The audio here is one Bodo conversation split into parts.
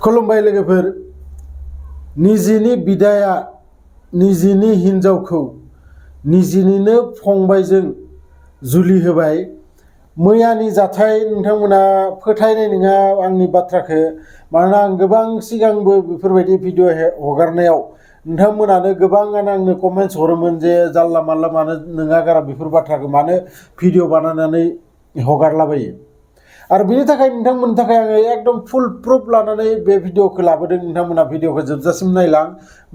खुलुमबाय लोगोफोर निजिनि बिदाया निजिनि हिनजावखौ निजिनिनो फंबायजों जुलि होबाय। मैयानि जाथाय नोंथांमोना फोथायनाय नङा आंनि बाथ्राखौ, मानोना आं गोबां सिगांबो बेफोरबायदि भिडिअ हगारनायाव नोंथांमोनानो गोबाङानो आंनो कमेन्ट्स हरोमोन जे जाल्ला माल्ला मानो नङा गारा बेफोर बाथ्राखौ मानो भिडिअ बानायनानै हगारलाबायो। आरो बेनि थाखाय नोंथांमोननि थाखाय आङो एकदम फुल प्रुफ लानानै बे भिडिअखौ लाबोदों। नोंथांमोना भिडिअखौ जोबजासिम नायलां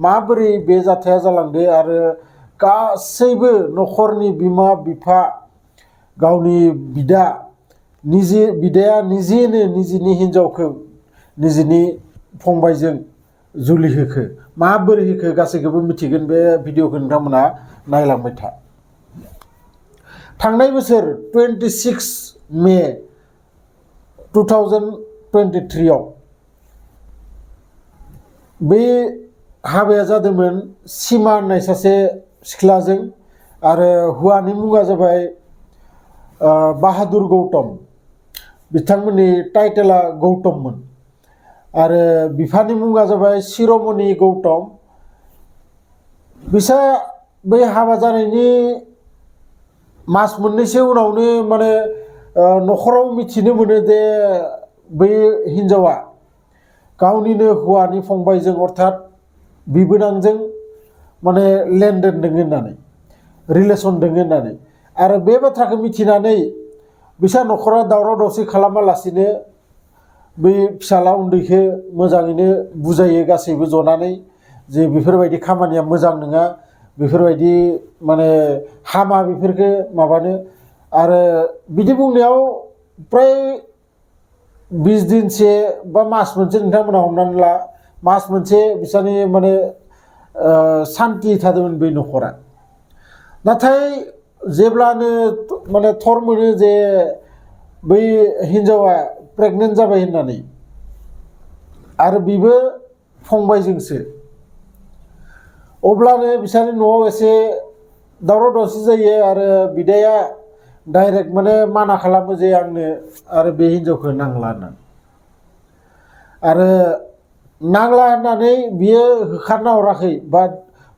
माबोरै बे जाथाया जालांदो आरो गासैबो न'खरनि बिमा बिफा गावनि बिदाया निजेनो निजिनि हिनजावखौ निजिनि फंबायजों जुलि होखो, माबोरै होखो गासैखौबो मिथिगोन। बे भिडिअखौ नोंथांमोना नायलांबाय था। थांनाय बोसोर 26 मे 2023 आव बे हाबाया जादोंमोन सिमा होननाय सासे सिख्लाजों, आरो हौवानि मुङा जाबाय बाहादुर गौतम। बिथांमोननि टाइटेला गौतममोन आरो बिफानि मुङा जाबाय शिरमणि गौतम। बिसा बै हाबा जानायनि मास मोननैसो उनावनो माने न'खराव मिथिनो मोनो जे बै हिनजावा गावनिनो हौवानि फंबायजों अर्थात बिबोनांजों माने लेनदेन दङ होननानै, रिलेसन दङ होननानै। आरो बे बाथ्राखौ मिथिनानै बिसा न'खरा दावराव दावसि खालामालासिनो बै फिसाला उन्दैखौ मोजाङैनो बुजायो गासैबो जनानै जे बेफोरबायदि खामानिया मोजां नङा, बेफोरबायदि माने हामा बेफोरखौ माबानो। आरो बिदि बुंनायाव प्राय 20 दिनसे बा मास मोनसे नोंथांमोना हमनानै ला, मास मोनसे बिसानि माने सान्ति थादोंमोन बै न'खरा। नाथाय जेब्लानो माने थर मोनो जे बै हिनजावा प्रेगनेन्ट जाबाय होननानै, आरो बिबो फंबायजोंसो, अब्लानो बिसानि न'आव एसे दावराव दावसि जायो। आरो बिदाया डाइरेक्ट माने माना खालामो जे आंनो आरो बे हिनजावखौ नांला होननानै। आरो नांला होननानै बियो होखारना हराखै बा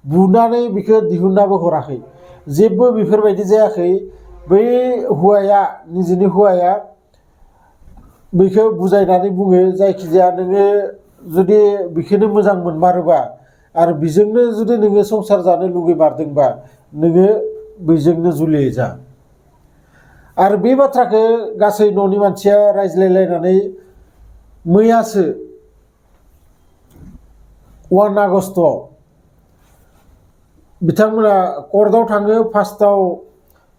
बुनानै बिखौ दिहुननाबो हराखै, जेबो बेफोरबायदि जायाखै। बै हौवाया निजिनि हौवाया बेखौ बुजायनानै बुङो, जायखिजाया नोङो जुदि बेखौनो मोजां मोनमारोबा आरो बेजोंनो जुदि नोङो संसार जानो लुगैमारदोंबा नोङो बेजोंनो जुलि जा। आरो बे बाथ्राखौ गासै न'नि मानसिया रायज्लायलायनानै मैयासो 1 आगस्टआव बिथांमोना कर्टआव थाङो। फार्स्टआव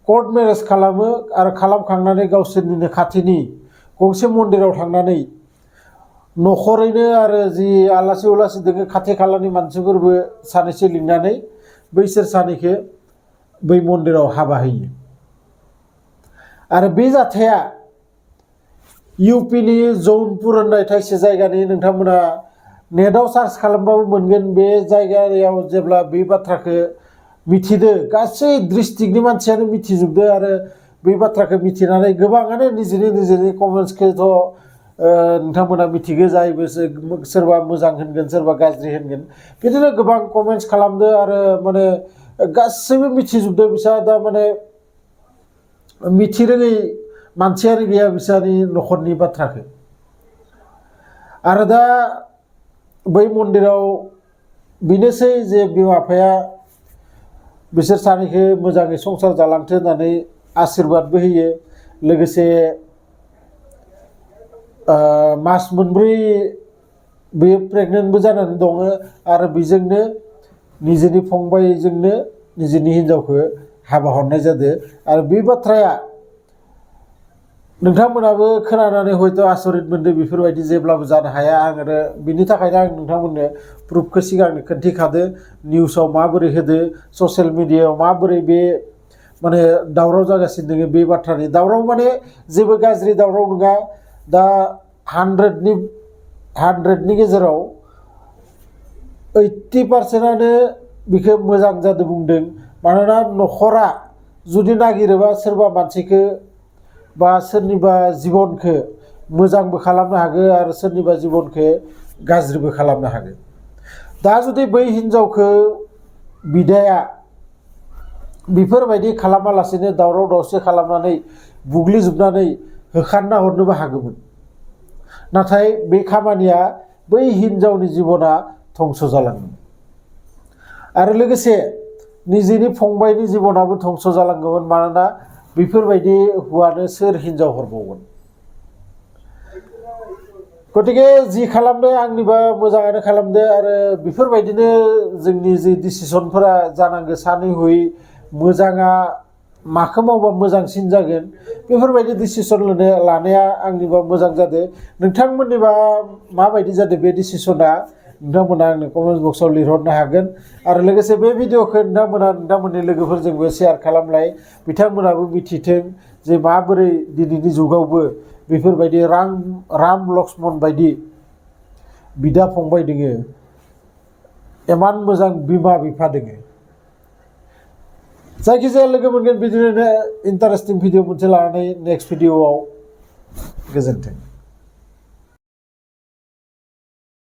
कर्ट मेरेज खालामो आरो खालामखांनानै गावसोरनिनो खाथिनि गंसे मन्दिराव थांनानै न'खरैनो आरो जि आलासि उलासि दङ खाथि खालानि मानसिफोरबो सानैसो लिंनानै बैसोर सानैखौ बै मन्दिराव हाबा होयो। आरो बे जाथाया इउपिनि जौनपुर होननाय थाइसे जायगानि, नोंथांमोना नेटआव सार्च खालामबाबो मोनगोन। बे जायगायाव जेब्ला बे बाथ्राखौ मिथिदो, गासै डिस्ट्रिक्टनि मानसियानो मिथिजोबदो। आरो बे बाथ्राखौ मिथिनानै गोबाङानो निजिनि कमेन्ट्सखौथ' नोंथांमोना मिथिगौ, जायबो सोरबा मोजां होनगोन सोरबा गाज्रि होनगोन, बिदिनो गोबां कमेन्ट्स खालामदो। आरो माने गासैबो मिथिजोबदो। बिसा दा माने मिथिरोङै मानसियानो गैया बिसानि न'खरनि बाथ्राखौ। आरो दा बै मन्दिराव बेनोसै जे बिमा बिफाया बिसोर सानैखौ मोजाङै संसार जालांथों होननानै आशीर्बादबो होयो। लोगोसे मास मोनब्रै बेयो प्रेगनेन्टबो जानानै दङ। आरो बेजोंनो निजिनि फंबायजोंनो निजिनि हिनजावखौ हाबा हरनाय जादों। आरो बे बाथ्राया नोंथांमोनाबो खोनानानै हयथ' आसरित मोनदों, बेफोरबायदि जेब्लाबो जानो हाया। आरो बिनि थाखायनो आं नोंथांमोननो प्रुफखौ सिगांनो खोन्थिखादो, निउसाव माबोरै होदो, ससियेल मिडियायाव माबोरै बे माने दावराव जागासिनो दङ। बे बाथ्रानि दावराव माने जेबो गाज्रि दावराव नङा। दा 100नि गेजेराव 80%आनो बेखौ मोजां जादों बुंदों। मानोना न'खरा जुदि नागिरोबा सोरबा मानसिखौ बा सोरनिबा जिबनखौ मोजांबो खालामनो हागौ आरो सोरनिबा जिबनखौ गाज्रिबो खालामनो हागौ दा जुदि बै हिनजावखौ बिदाया बेफोरबायदि खालामालासेनो दावराव दावसि खालामनानै बुग्लिजोबनानै होखारना हरनोबो हागौमोन नाथाय बे खामानिया बै हिनजावनि जिबना धंस जालाङो आरो लोगोसे निजेनि फंबायनि जिबनाबो धंस जालांगौमोन मानोना बेफोरबायदि हौवानो सोर हिनजाव हरबावगोन गतिके जि खालामदो आंनिबा मोजाङानो खालामदो आरो बेफोरबायदिनो जोंनि जि डिसिसनफोरा जानांगौ सानै हयै मोजाङा माखौ मावबा मोजांसिन जागोन बेफोरबायदि डिसिसन लानाया आंनिबा मोजां जादों नोंथांमोननिबा माबायदि जादों बे डिसिसना नोंथांमोना आंनो कमेन्ट बक्सआव लिरहरनो हागोन आरो लोगोसे बे भिडिअखौ नोंथांमोननि लोगोफोरजोंबो शेयार खालामलाय बिथांमोनाबो मिथिथों जे माबोरै दिनैनि जुगावबो बेफोरबायदि राम लक्ष्मण बायदि बिदा फंबाय दोङो इमान मोजां बिमा बिफा दोङो जायखिजाया लोगो मोनगोन बिदिनो इन्टारेस्टिं भिडिअ मोनसे लानानै नेक्स्ट भिडिअआव गोजोन्थों